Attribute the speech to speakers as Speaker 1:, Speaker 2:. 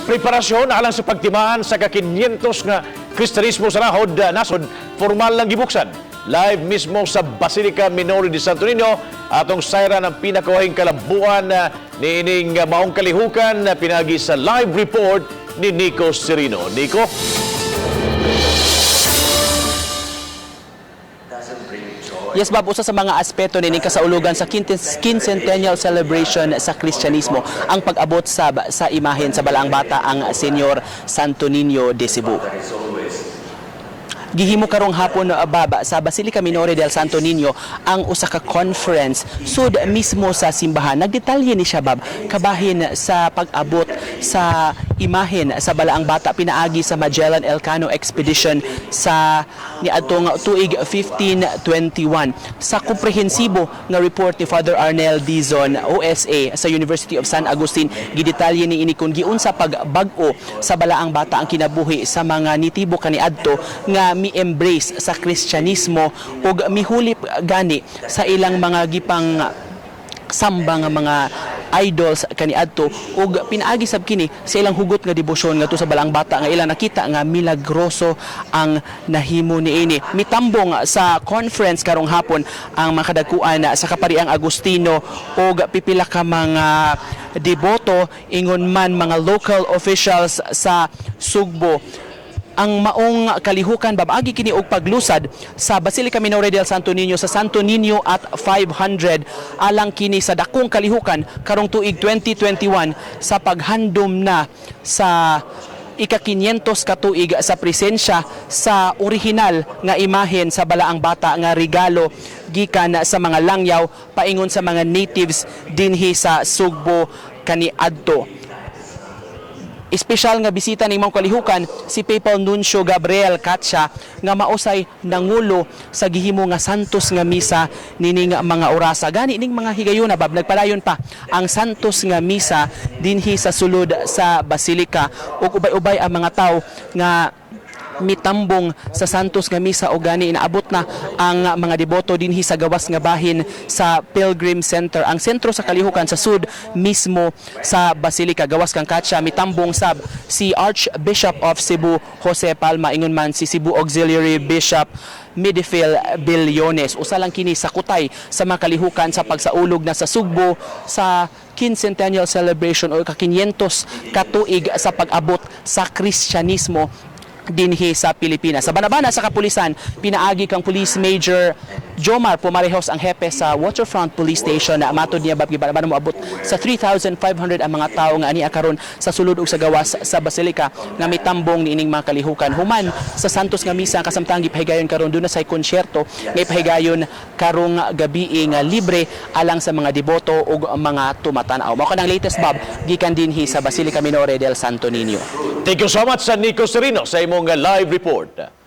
Speaker 1: Preparasyon alang sa pagtimaan sa ka-500 nga Kristiyanismo sa nahod, nasod, formal lang gibuksan. Live mismo sa Basilica Minore di Santo Niño, atong sayran ang pinakawahing kalambuan niining maong kalihukan pinagi sa live report ni Nico Serino. Nico?
Speaker 2: Yes, Bob, usa sa mga aspeto nining kasaulugan sa quincentennial celebration sa Kristyanismo ang pag-abot sab sa imahen sa Balaang Bata ang Senyor Santo Niño de Cebu. Gihimo karong hapon, baba, sa Basilica Minore del Santo Niño ang usa ka conference sud mismo sa simbahan. Nagdetalye ni siya, Bab, kabahin sa pag-abot sa imahen sa Balaang Bata pinaagi sa Magellan Elcano expedition sa niadtong tuig 1521. Sa komprehensibo nga report ni Father Arnel Dizon OSA sa University of San Agustin, gidetalye ni ini kung giunsa pagbag-o sa Balaang Bata ang kinabuhi sa mga nitibo kaniadto nga mi-embrace sa Kristyanismo ug mihulip gani sa ilang mga gipang samba nga mga idols kaniadto, ug pinaagi sab kini sa ilang hugot nga debosyon ngadto sa Balaang Bata nga ilang nakita nga milagroso ang nahimo niini. Mitambong sa conference karong hapon ang mga kadakuan sa Kapariang Agustino ug pipila ka mga deboto, ingon man mga local officials sa Sugbo. Ang maong kalihukan, babagi kini og paglusad sa Basilica Minore del Santo Niño sa Santo Niño at 500, alang kini sa dakong kalihukan karong tuig 2021 sa paghandom na sa ika-500 katuig sa presensya sa orihinal nga imahen sa Balaang Bata nga regalo gikan sa mga langyaw paingon sa mga natives dinhi sa Sugbo kaniadto. Espesyal nga bisita ning maong kalihukan si Papal Nuncio Gabriel Caccia nga mausay nangulo sa gihimo nga Santos nga Misa nining mga orasa. Gani ning mga higayuna, Bab, nagpadayon pa ang Santos nga Misa dinhi sa sulod sa Basilica ug ubay-ubay ang mga tawo nga mitambong sa Santos nga Misa, o gani inaabot na ang mga deboto dinhi sa gawas nga bahin sa Pilgrim Center, ang sentro sa kalihukan sa sud mismo sa Basilica. Gawas kang Caccia, mitambong sab si Archbishop of Cebu Jose Palma, ingon man si Cebu Auxiliary Bishop Midifil Billones. Usa lang kini sa kutay sa mga kalihukan sa pagsaulog na sa Sugbo sa quincentennial celebration o ka-500 katuig sa pag-abot sa Kristyanismo dinhi sa Pilipinas. Sa banabana sa kapulisan, pinaagi kang Police Major Jomar Pumarejos, ang hepe sa Waterfront Police Station, na matod niya, Bab, gibanabana moabot sa 3,500 ang mga tawo nga ania karon sa sulod ug sa gawas sa Basilica nga mitambong niining mga kalihukan. Human sa Santos nga Misa, kasamtang gipahigayon karon, duna say konsyerto nga ipahigayon karong gabi nga libre alang sa mga deboto ug mga tumatan-aw. Mao kanang latest, Bob, gikan dinhi sa Basilica Minore del Santo Niño.
Speaker 1: Thank you so much sa Nico Serino sa imong live report.